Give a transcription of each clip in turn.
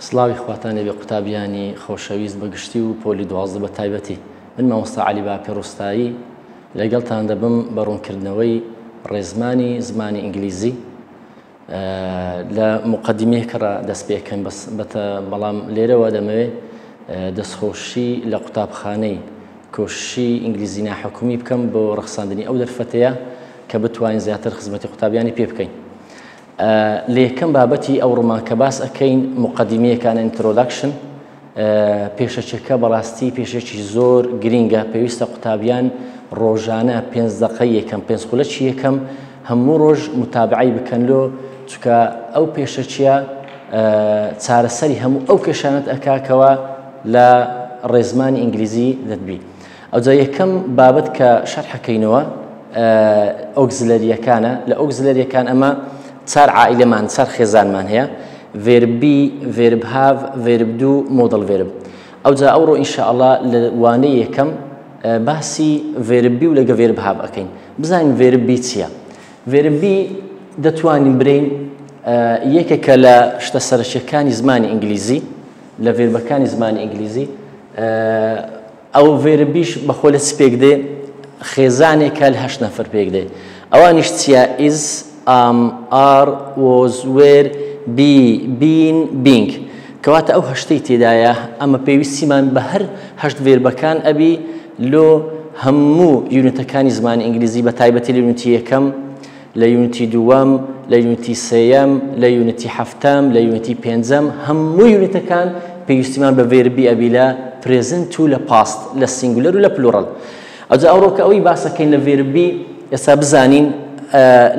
سڵاوی خواتان لێبێ قوتابیانی خۆشەویست بە گشتی و پۆلی 12 بە تایبەتی. من مامۆستا عەلی باپیر ڕوستایی لەگەڵتان دەبم بە ڕوونکردنەوەی ڕێزمانی زمانی ئینگلیزی. لە موقەدیمەیەکڕا دەست پێکەن بەس بەڵام لێرەوە دەمەوێ دەستخۆشی لە قوتابخانەی کۆششی ئینگلیزی ناحکومی بکەم بۆ ڕەخساندنی ئەو دەرفەتەیە کە بتوانین زیاتر خزمەتی قوتابیانی پێ بکەین. لە یەکەم بابەتی ئەوڕۆمان کە باس ئەکەین موقەدیمەیەکانە introduction پێشەکیەکە بەڕاستی پێشێکی زۆر گرینگە پێویستە قوتابیان ڕۆژانە پێنج دەقەی یەکەم پێنج خولەکی یەکەم هەموو ڕۆژ متابعەی بکەن لۆ چونکە ئەو پێشەکیە چارەسەری هەموو ئەو کێشانەت ئەکاکەوە لە ڕێزمانی ئینگلیزی دەتبی ئەوجا یەکەم بابەت کە شەرحەکەینەوە auxiliary ەکانە لە auxiliary ەکان ئەمە چار عائلەمان چار خێزانمان هەیە verb be verb have verb do modal verb ئەوجا ئەوڕۆ ئینشاءڵا لە وانەی یەکەم باسی verb be و لەگە verb have ئەەکەین بزانین verb be چییە؟ verb be دەتوانین برین یەکێکە لە شتە سەرەکیەکانی زمانی ئینگلیزی لە verb ەکانی زمانی ئینگلیزی ئەو verb be ش بەخۆ لە چ پێک دێ؟ خێزانێکە لە هەشت نەفەر پێک دێ. ئەوانیش چییە؟ is، am، are، was، were، be، been، being. کەواتە ئەو هەشتەی تێدایە، ئەمە پێویستیمان بە هەر هەشت verb ەکان ئەبی لۆ هەموو unit ەکانی زمانی ئینگلیزی بە تایبەتی لە unit ی یەکەم، لە unit ی دووەم، لە unit ی سێیەم، لە unit ی حەفتەم، لە unit ی پێنجەم، هەموو unit ەکان پێویستیمان بە verb be ئەبی لە present و لە past، لە singular و لە plural. ئەوجا ئەوڕۆ کە ئەوەی باسەکەین لە verb be، ئێستا بزانین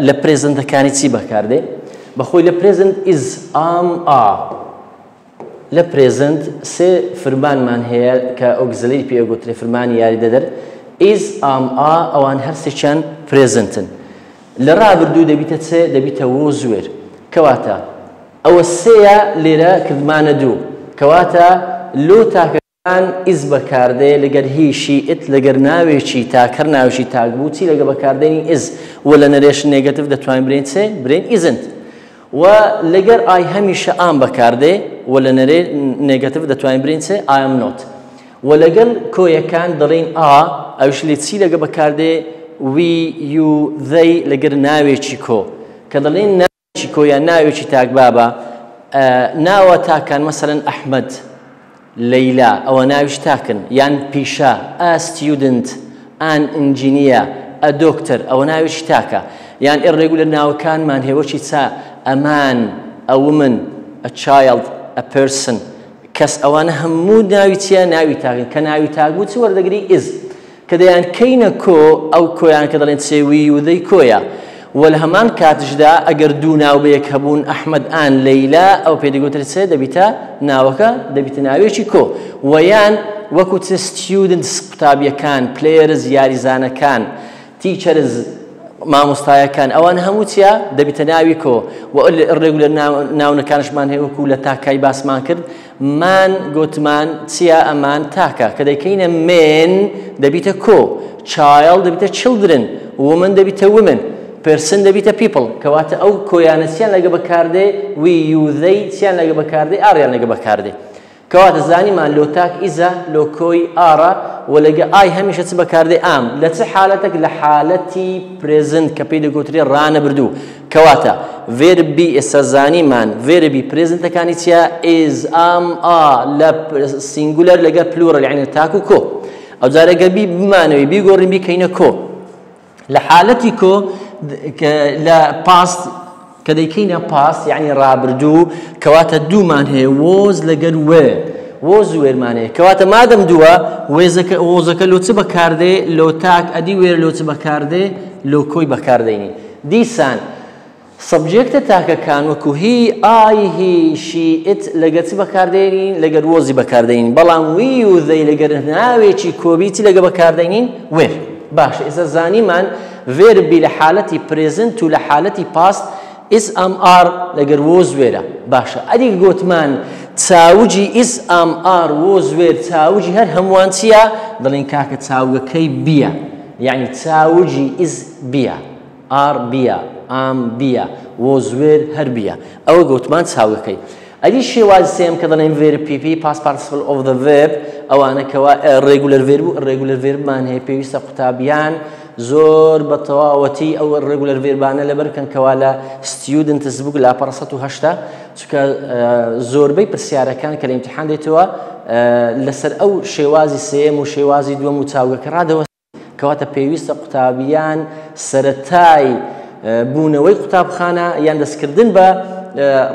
لە present ەکانی چی بەکاردێ. بەخۆی لە present is، am، are. لە present سێ فرمانمان هەیە کە auxiliary پێ ئەگوترێ فرمانی یاریدەدەر is am are ئەوان هەرسێکیان present ن لە ڕابردوو دەبیتە چ دەبیتە was were کەواتە ئەوە سێیە لێرە کردمانە دوو کەواتە لۆ تاکەکان is بەکاردێ لەگەر he she it لەگەر ناوێکی تاک هەر ناوێکی تاک بوو چی لەگە بەکاردێنی is وە لە narration negative دەتوانین برێن چێ برێن isn't و لەگەر I هەمیشە am بەکاردێ و لە نەرێ negative دەتوانین برێین چ I am not و لەگەل کۆیەکان دەڵێین are ئەوش لێ چی لەگە بەکاردێ we you they لەگەر ناوێکی کۆ کە دەڵێن ناوێکی کۆ یان ناوێکی تاک بابە ناوە تاکان مەسەلەن ئەحمەد لەیلا ئەوە ناویش تاکن یان پیشە a student an engineer a doctor ئەوە ناوێکی تاکە یان irregular ناوەکانمان هەیە وەکی چا a man a woman a child a person کەس ئەوانە هەموو ناوی چیە ناوی تاکن کە ناوی تاک بوو چ وەردەگری is کە دەیان کەینە کۆ ئەو کۆیان کە دەڵێن چێ we you they کۆیە وە لە هەمان کاتشدا ئەگەر دوو ناو بەیەک هەبوون ئەحمەد and لەیلا ئەو پێ دەگوترێت چێ دەبیتە ناوەکە دەبیتە ناوێکی کۆ وە یان وەکو چ students قوتابیەکان players یاریزانەکان teachers مامۆستایەکان ئەوان هەموو چیە دەبیتە ناوی کۆ وە irregular noun ەکانشمان هەیە وەکو لە تاکای باسمان کرد man گۆتمان چیە a man تاکە کە دەیکەینە men دەبیتە کۆ child دەبیتە children woman دەبیتە women person دەبیتە people کەواتە ئەو کۆیانە چیان لەگە بەکاردێ we you they چیان لەگە بەکاردێ are یان لەگە بەکاردێ کەواتە زانیمان لۆ تاک is ە لۆ کۆی are ە وە لەگە I هەمیشە چ بەکاردێ am لە چ حالەتەک لە حالەتی present کە پێی دەگۆترێ ڕانەبردوو کەواتە verb be ئێستا زانیمان verb ی present ەکانی چیە is am are لە singular لەگەر plural یعنی تاک و کۆ ئەوجارە گەر بی بمانەوەی بیگۆڕین بیکەینە کۆ لە حالەتی کۆ لە past کە دەیکەینە past یعنی ڕابردوو کەواتە دوومان هەیە was لەگەر were was were مان هەیە کەواتە مادەم دووە was ەکە was ەکە لۆ چ بەکاردێ لۆ تاک ئەدی were لۆ چ بەکاردێ لۆ کۆی بەکاردێنی دیسان subject ە تاکەکان وەکو he، I، he، she، it لەگەر چ بەکاردێنین؟ لەگەر was ی بەکاردێنین بەڵام we و they لەگەر ناوێکی کۆبی چی لەگە بەکاردێنین؟ were. باشە ئێستا زانیمان verb be لە حالەتی present و لە حالەتی past is am are لەگەر was were ە. باشە ئەدی گۆتمان چاوگی is am are was were چاوگی هەر هەمووان چییە؟ دەڵێن کاکە چاوگەکەی be یە یەعنی چاوگی is be یە. are be یە، am be یە، was were هەر be یە. ئەوە گۆتمان چاوگەکەی. ئەدی شێوازی سێیەم کە دەڵێن verb PP past participle of the verb ئەوانە کەوا regular verb و irregular verb مان هەیە پێویستە قوتابیان زۆر بە تەواوەتی ئەو irregular verb انە لەبەر بکەن کەوا لە Student's Book لاپەڕە 180 چونکە زۆربەی پرسیارەکان کە لە ئیمتیحان دێتەوە لەسەر ئەو شێوازی سێیەم و شێوازی دووەم و چاوگەکە ڕادەوەستن. کەواتە پێویستە قوتابیان سەرەتای بوونەوەی قوتابخانە یان دەستکردن بە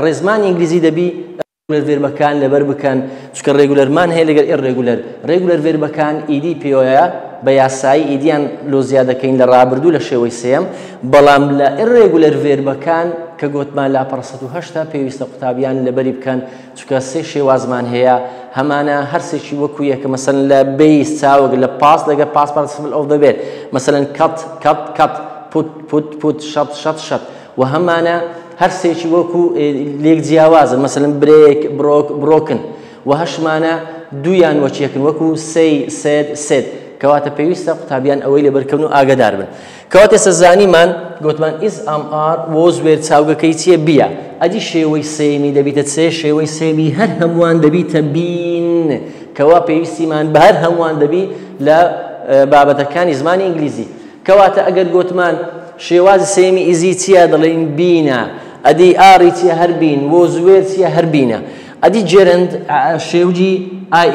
ڕێزمانی ئینگلیزی دەبی regular verb ەکان لەبەر بکەن چونکە regular مان هەیە لەگەر irregular regular verb ەکان ed پێوەیە بە یاسایی ed یان لۆ زیاد دەکەین لە ڕابردوو لە شێوەی سێم بەڵام لە irregular verb ەکان کە گۆتمان لاپەڕە 180 پێویستە قوتابیان لەبەری بکەن چونکە سێ شێوازمان هەیە هەمانە هەرسێکی وەکو یەکە مەسەلەن لە base چاوگ لە past لەگەر past participle of the verb مەسەلەن cut cut cut put put put shut shut shut و هەمانە هەرسێکی وەکو لێک جیاوازن مەسەلەن break broke broken و هەشمانە دوویان وەکیەکن وەکو say said said کەواتە پێویستە قوتابیان ئەوەی لەبەرکەون و ئاگادار بن. کەواتە ئێستا زانیمان گۆتمان is am are was were چاوگەکەی چیە be یە ئەدی شێوەی سێیەمی دەبیتە چێ شێوەی سێیەمی هەر هەمووان دەبیتە been کەوا پێویستیمان بە هەر هەمووان دەبی لە بابەتەکانی زمانی ئینگلیزی کەواتە ئەگەر گۆتمان شێوازی سێیەمی is ی چیە دەڵێین been ە ئەدی are ی چیە هەر been was were چیە هەر been ە ئەدی gerund شێوجی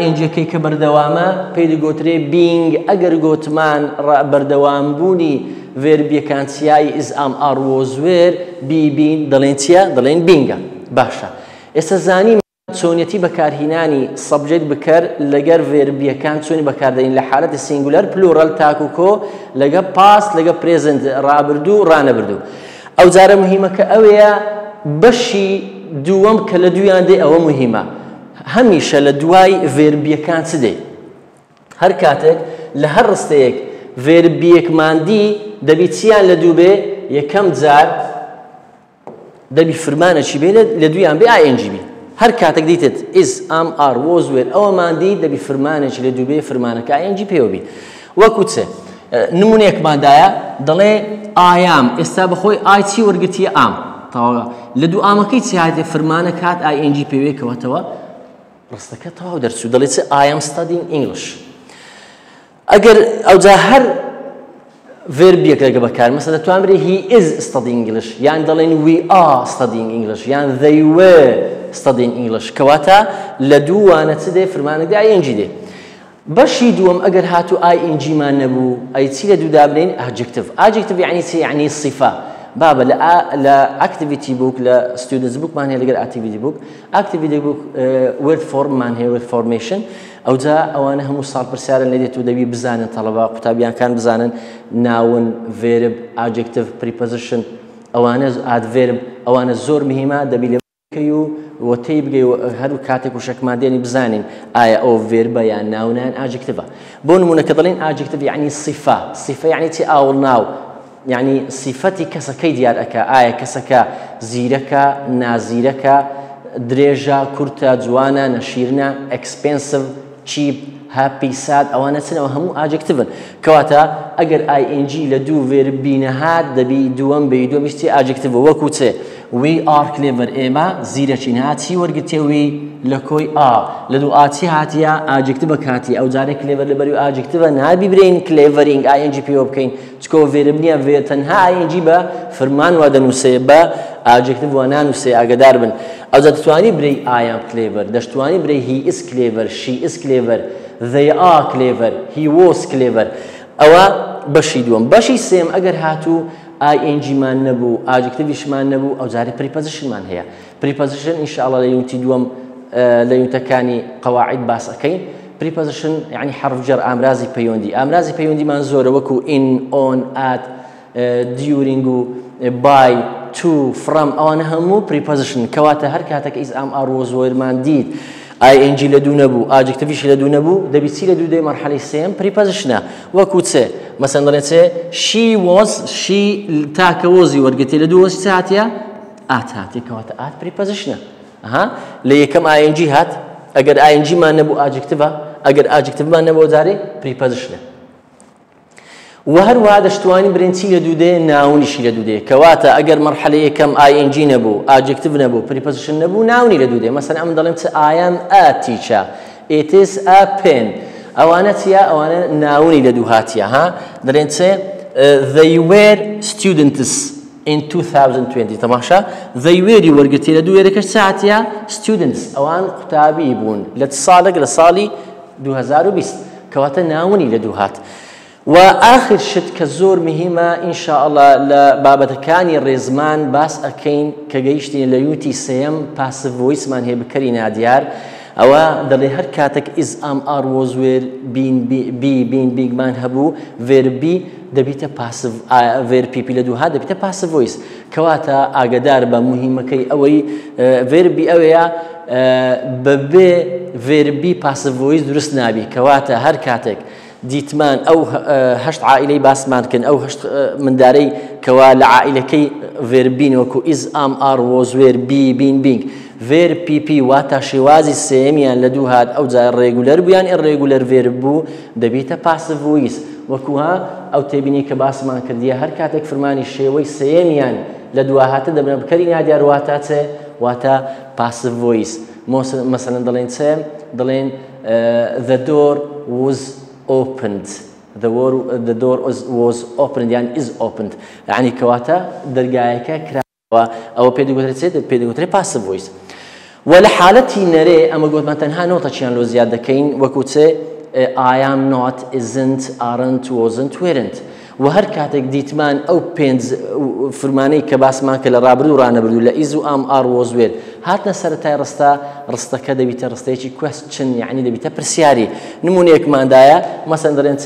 ing ەکەی کە بەردەوامە پێی دەگۆترێ being، ئەگەر گۆتمان بەردەوام بوونی verb ەکان چیە is am are was were be been دەڵێن چیە دەڵێن being ە. باشە ئێستا زانیمان چۆنیەتی بەکارهینانی subject بکەر لەگەر verb ەکان چۆنی بەکاردێنین لە حالەتی singular plural تاک و کۆ لەگە past لەگە present ڕابردوو ڕانەبردوو. ئەوجارە موهیمەکە ئەوەیە بەشی دووەم کە لە دوویان دێ ئەوە موهیمە هەمیشە لە دوای verb ەکان چ دێ هەر کاتێک لە هەر ڕستەیەک verb ێکمان دی دەبی چیان لە دوو بێ یەکەم جار دەبی فرمانەکی بێ لە دوویان بێ ing بی هەر کاتێک دیتت is am are was were ئەوەمان دی دەبی فرمانێکی لە دوو بێ فرمانەکە ing پێوە بی وەکو چ نمونەیەکمان دایە دەڵێ I am ئێستا بەخۆی I چی وەرگرتیە am تەواوە لە دوو am ەکەی چی هاتێ فرمانە کات ing پێوێ کەوەتەوە ڕستەکە تەواو دەرچوو دەڵێ چ I am studying English ئەگەر ئەوجا هەر verb ێک لەگە بەکار مەسە دەتوان برێ he is studying English یان دەڵێن we are studying English یان they were studying English کەواتە لە دووانە چ دێ فرمانە دێ ing دێ بەشی دووەم ئەگەر هاتوو ing مان نەبوو ئەی چی لە دوو دابنێین adjective adjective یەعنی چی یەعنی سیفە بابە لە لە activity book لە Student's Book مان هەیە لەگەر activity book activity book word form مان هەیە word formation ئەوجا ئەوانە هەموو ساڵ پرسیارن لێ دێت و دەبی بزانن تەڵەبە قوتابیانکان بزانن noun verb adjective preposition ئەوانە adverb ئەوانە زۆر مهمە دەبی لێ بکەی و و تێی بگەی و هەر کاتێک وشەکمان دێنی بزانین ئایا ئەو verb ە یان noun ە یان adjective ە بۆ نمونە کە دەڵێن adjective یعنی سیفە سیفە یعنی چی ئاوڵناو یعنی سیفەتی کەسەکەی دیار ئەکا ئایا کەسەکە زیرەکە نازیرەکە درێژە کورتە جوانە نەشیرنە expensive cheap happy sad ئەوانە چن ئەوە هەموو adjective ن کەواتە ئەگەر ing لە دوو verb be نەهات دەبی دووەم بێ دووەمیش چی adjective وەکو چێ we are clever ئێمە زیرەکین ها چی وەرگرتێ we لە کۆی ئا لە دوو ئا چی هاتیە adjective ە کاتی ئەو جارێ clever لەبەری adjective ە نابی برێین clevering ing پێوە بکەین چکۆ verb نییە vê تەنها ing بە فرمان وا دەنووسێ بە adjective وا نانووسێ ئاگدار بن ئەوجا دەتوانی برێی I am clever، دەشتوانی برێی he is clever، she is clever، they are clever، he was clever. ئەوە بەشی دووەم. بەشی سێم ئەگەر هاتوو ing مان نەبوو، adjective یشمان نەبوو، ئەوجارێ preposition مان هەیە. preposition ان شاء الله لە unit ی دووەم لە unit ەکانی قەواعید باس ئەکەین. preposition یعنی حرف جر ئامرازی پەیوەندی. ئامرازی پەیوەندیمان زۆرە وەکو in، on، at، during و by، to، from ئەوانە هەموو preposition کەواتە هەر کاتێک is am are was were مان دیت ing لە دوو نەبوو adjective یشی لە دوو نەبوو دەبی چی لە دوو دێ مەرحەلەی سێم preposition ە وەکو چێ مەسەن دەڵێن چێ she was she تاکە was ی وەرگرتێ لە دوو was چ هاتیە at هاتیە کەواتە at preposition ە ئەها لە یەکەم ing هات ئەگەر ing مان نەبوو adjective ە ئەگەر adjective مان نەبوو جارێ preposition ە. وە هەروەها دەشتوانین برێن چی لە دوو دێ؟ noun یشی لە دوو دێ. کەواتە ئەگەر مەرحەلەی یەکەم ing نەبوو، adjective نەبوو، preposition نەبوو، noun ی لە دوو دێ. مەسەلەن ئەمن دەڵێم چ I am a teacher، it is a pen. ئەوانە چییە؟ ئەوانە noun ی لە دوو هاتیە ها. دەڵێن چ They were students in 2020. تەماشا they were ی وەرگرتیە لە دوو were ەکەش چ هاتیە؟ Students. ئەوان قوتابی بوون لە چ ساڵێک؟ لە ساڵی 2020. کەواتە noun ی لە دوو هات. وە ئاخر شت کە زۆر مهیمە ان شاء اللە لە بابەتەکانی ڕێزمان باس ئەکەین کە گەیشتینە لە unit ی سێیەم passive voice مان هەیە بکەری نادیار ئەوە دەڵێ هەر کاتەک is am are was were been be been being مان هەبوو verb be دەبیتە passive verb PP لە دووها دەبیتە passive voice کەواتە ئاگەدار بە مهیمەکەی ئەوەی verb be ئەوەیە بەبێ verb be passive voice دروست نابی کەواتە هەر کاتێک دیتمان ئەو هەشت عائیلەی باسمان کرد، ئەو هەشت مندارەی کەوا لە عائیلەکەی verb be ن وەکو is am are was were be been being verb PP واتا شێوازی سێیەمیان لە دوو هات ئەوجا regular بوو یان irregular verb بوو دەبیتە passive voice وەکو ها ئەو تێبینی کە باسمان کردیە هەر کاتێک فرمانی شێوەی سێیەمیان لە دواهاتە دەبنە بکەری نادیار واتا چێ واتا passive voice مەسەلەن دەڵێن چێ دەڵێن The door was opened The wor the door was opened یان is opened یعنی کەواتە دەرگایەکە کراوە ئەوە پێ دەگوترێت چێت پێ دەگوترێت passive voice وە لە حالەتی نەرێ ئەمە گوتمان تەنها نۆتەچیان لۆ زیاد دەکەین وەکو چێ I am not isn't aren't wasn't weren't وە هەر کاتێک دیتمان ئەو پێنج فرمانەی کە باسمان کرد لە ڕابردوو ڕانەبردوو لە is و am are was were هاتنە سەرەتای ڕستە ڕستەکە دەبیتە ڕستەیەکی question یەعنی دەبیتە پرسیاری نمونەیەکمان دایە مەسەن دەڵێن چ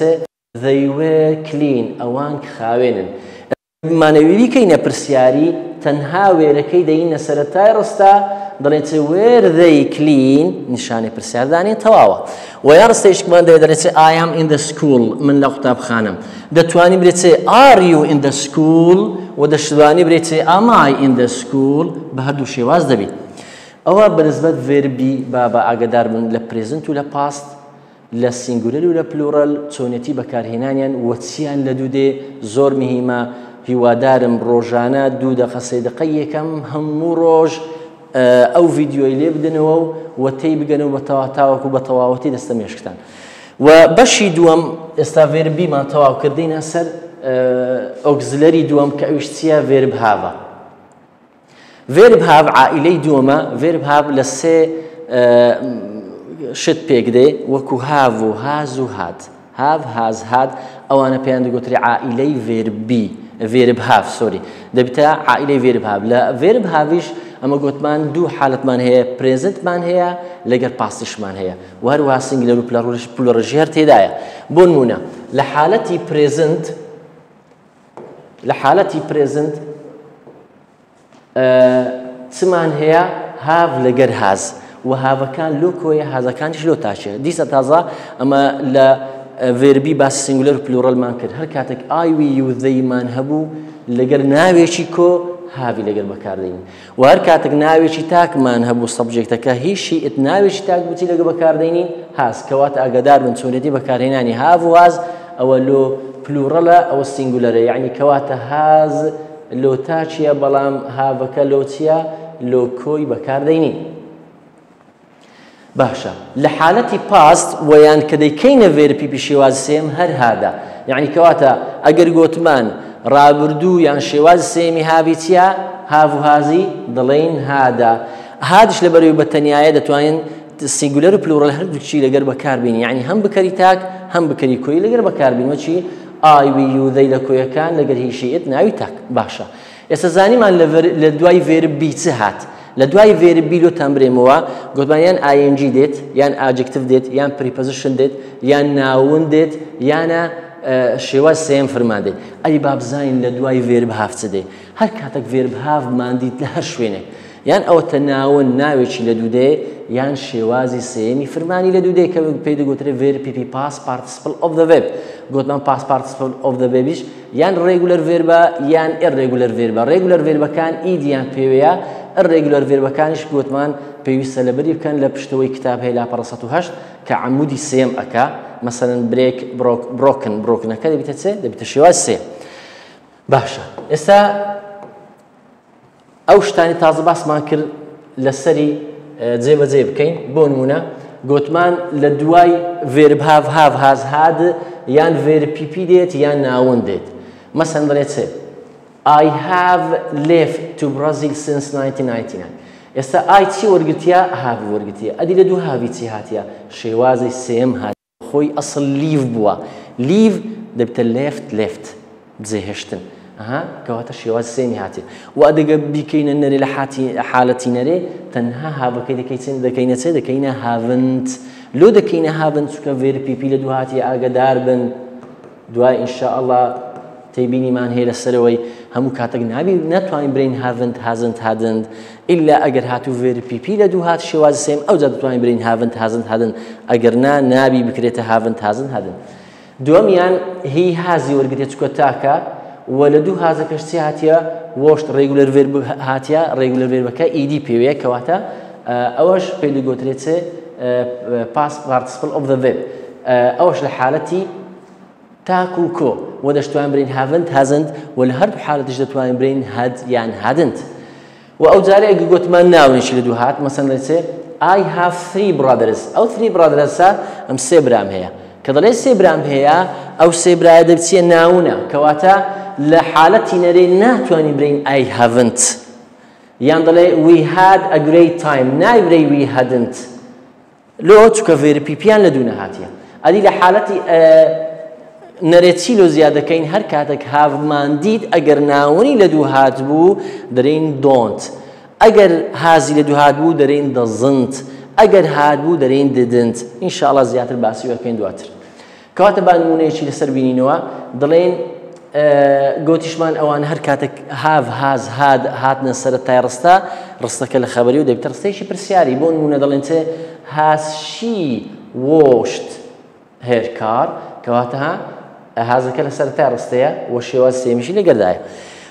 They were clean ئەوان خاوێنن بمانەوێ بیکەینە پرسیاری تەنها were ەکەی دەینە سەرەتای ڕستە دەڵێن چ were they clean نیشانەی پرسیار دانێن تەواوە وە یا ڕستەیشکمان دەوێت دەڵێ چ I am in the school من لە قوتابخانەم دەتوانی برێ چ are you in the school و دەشتوانی برێ چ am I in the school بە هەردوو شێواز دەبی ئەوە بەنسبەت verb ی با بە ئاگدار بن لە present و لە past لە singular و لە plural چۆنێتی بەکارهێنانیان وە چیان لە دوو دێ زۆر مهیمە هیوادارم ڕۆژانە دوو دەقە سێ دەقەی یەکەم هەموو ڕۆژ ئەو ڤیدیۆی لێ بدەنەوە و وە تێی بگەنەوە بە تەوا تاوەکو بە تەواوەتی دەستە مێشکتان و بەشی دووەم ئێستا verb be مان تەواو کردینە سەر auxiliary دووەم کە ئەویش چییە verb have ە verb have عائیلەی دووەمە، verb have لە سێ شت پێک دێ وەکو have و has و had. Have، has، had ئەوانە پێیان دەگوترێ عائیلەی verb be، verb have sorry دەبیتە عائیلەی verb have. لە verb have یش ئەمە گوتمان دوو حالەتمان هەیە، present مان هەیە لەگەر past یشمان هەیە و هەروەها singular و plural ش هەر تێدایە. بۆ نموونە لە حالەتی present لە حالەتی present چمان هەیە have لەگەر has و have ەکان لۆ کۆیە has ەکانیش لۆ تاچێ دیسە تازە ئەمە لە verb ی باس singular و plural مان کرد هەر کاتێک I we you they مان هەبوو لەگەر ناوێکی کۆ have ی لەگەر بەکاردێنین و هەر کاتێک ناوێکی تاکمان هەبوو subject ەکە he she it ناوێکی تاک بوو چی لەگە بەکاردێنین has کەواتە ئاگادار بن چۆنێتی بەکارهێنانی have و has ئەوە لۆ plural ە ئەوە singular ە یەعنی کەواتە has لۆ تاکیە بەڵام have ەکە لۆ چیە لۆ کۆی بەکار دەینین باشە لە حالەتی past وەیان کە دەیکەینە verb PP شێواز سێم هەر had ە یعنی کەواتە ئەگەر گۆتمان ڕابردوو یان شێواز سێمی have ی چییە have و has ی دەڵێین had ە had ش لەبەرەوەی بە تەنایە دەتوانین singular و plural هەردووکی لەگەر بەکاربینی یعنی هەم بکەری تاک هەم بکەری کۆی لەگەر بەکاربین وەچی I we you they لە کۆیەکان لەگەر he she it ناوی تاک باشە ئێستا زانیمان لە دوای verb be چ هات لە دوای verb be لۆتان برێمەوە گوتمان یان ing دێت یان adjective دێت یان preposition دێت یان noun دێت یانە شێواز سێم فرمان دێت ئەی با بزانین لە دوای verb have چ دێ هەر کاتێک verb have مان دیت لە هەر شوێنێک یان ئەوەتە noun ناوێکی لە دوو دێ یان شێوازی سێیەمی فرمانی لە دوو دێ کە پێی دەگوترێ verb PP past participle of the verb. گوتمان past participle of the verb یش یان regular verb ە یان irregular verb ە. Regular verb ەکان ed یان پێوەیە، irregular verb ەکانیش گوتمان پێویستە لەبەری بکەن لە پشتەوەی کتاب هەیە لاپەڕە 108 کە عەمودی سێیەم ئەکا. مەسەلەن break broke broken broken ەکە دەبیتە چێ دەبیتە شێواز سێ باشە ئێستا ئەو شتانی تازە باسمان کرد لەسەری جێبەجێ بکەین بۆ نمونە گوتمان لە دوای verb have have has had یان verb PP دێت یان noun دێت مەسەن دەڵێ چێ I have left to Brazil since 1999 ئێستا I چی وەرگتیە have وەرگتیە ئەدی لە دوو have ی چی هاتیە شێوازی سێم هات خۆی ئەسڵ leave بووە leave دەبتە left left جێهێشتن ئەها کەواتە شێواز سێمی هاتێ و ئەدەگە بیکەینە نەرێ لە حاتی حالەتی نەرێ تەنها have ەکەی دەکەی چێن دەکەینە چێ دەکەینە haven't لۆ دەکەینە haven't چونکە verb PP لە دوو هاتی ئاگدار بن دوای ئینشاءاللە تێبینیمان هەیە لەسەرەوەی هەموو کاتێک نابی ناتوانین برین haven't hasn't hadn't ئیلا ئەگەر هاتوو verb PP لە دوو هات شێوازی سێم ئەوجا دەتوانین برین haven't hasn't hadn't ئەگەر نا نابی بکرێتە haven't hasn't hadn't. دووەمیان he has ی وەرگرتێ چکە تاکە و لە دوو has ەکەش چی هاتیە washed regular verb هاتیە regular verb ەکە ed پێوەیە کەواتە ئەوەش پێی دەگوترێت چ past participle of the verb ئەوەش لە حالەتی تاک و کۆ و دەشتوان برین haven't hasn't و لە هەردوو حالەتیش دەتوانین برین had یان hadn't. و ئەو جارێ ئەگە گوتمان noun ێکی لە دوو هات مەسەن دەچێ I have three brothers. ئەو three brothers ئەم سێ برام هەیە. کە دەڵێ سێ برام هەیە ئەو سێ برایە دەبچیە noun ە کەواتە لە حالەتی نەرێ ناتوانین برین I haven't. یان دەڵێ we had a great time. نایبرەی we hadn't. لۆ چکە verb PP یان لە دوو نەهاتیە. ئەدی لە حالەتی نەرێ چی لۆ زیاد دەکەین هەر کاتێک have مان دیت ئەگەر noun ی لە دوو هات بوو دەرین don't. ئەگەر has ی لە دوو هات بوو دەرین doesn't. ئەگەر had بوو دەرین didn't. ئینشاءڵڵا زیاتر باسی وەکەین دواتر. کەواتە با نمونەیەکی لەسەر بینینەوە دەڵێن گوتیشمان ئەوان هەر کاتێک have has had هاتنە سەرەتای ڕستە ڕستەکە لە خەبەری و دەبێتە ڕستەیەکی پرسیاری. بۆ نمونە دەڵێن چێ has she washed her car کەواتە ها has ەکە لە سەرەتای ڕستەیە و شێواز سێمیشی لەگەردایە.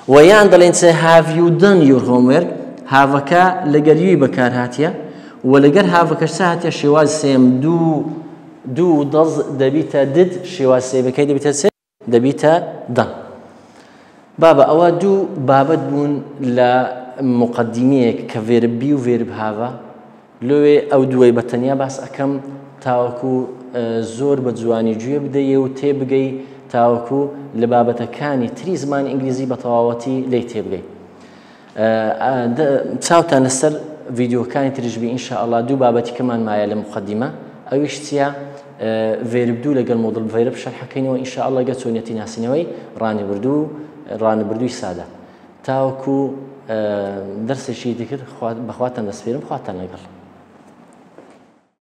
و یان دەڵێن چێ have you done your homework have ەکە لەگەر you ی بەکار هاتیە و لەگەر have ەکەش چ هاتیە شێواز سێم دوو دوو does دەبیتە did شێواز سێمەکەی دەبیتە چێ دەبیتە done. بابە ئەوە دوو بابەت بوون لە مقدمەیەک کە verb be و verb have ە لۆێ ئەو دووەی بە تەنیا باس ئەەکەم تاوەکو زۆر بە جوانی گوێ بدەیە و تێبگەی تاوەکو لە بابەتەکانی تری زمانی ئینگلیزی بە تەواوەتی لی تێبگەی. چاوتان لەسەر ڤیدیۆکانی تریش بی ئینشاءڵڵا دوو بابەتی کەمان مایە لە مقدمە ئەویش چییە؟ verb دوو لەگەڵ modal verb شەرحەکەینەوە ئینشاءڵڵا گە چۆنیەتی ناسینەوەی ڕانیبردوو ڕانەبردووی سادە. تاوەکو دەرسێکی دیکرد بەخواتان دەسپێرم خواتان لەگەڵ.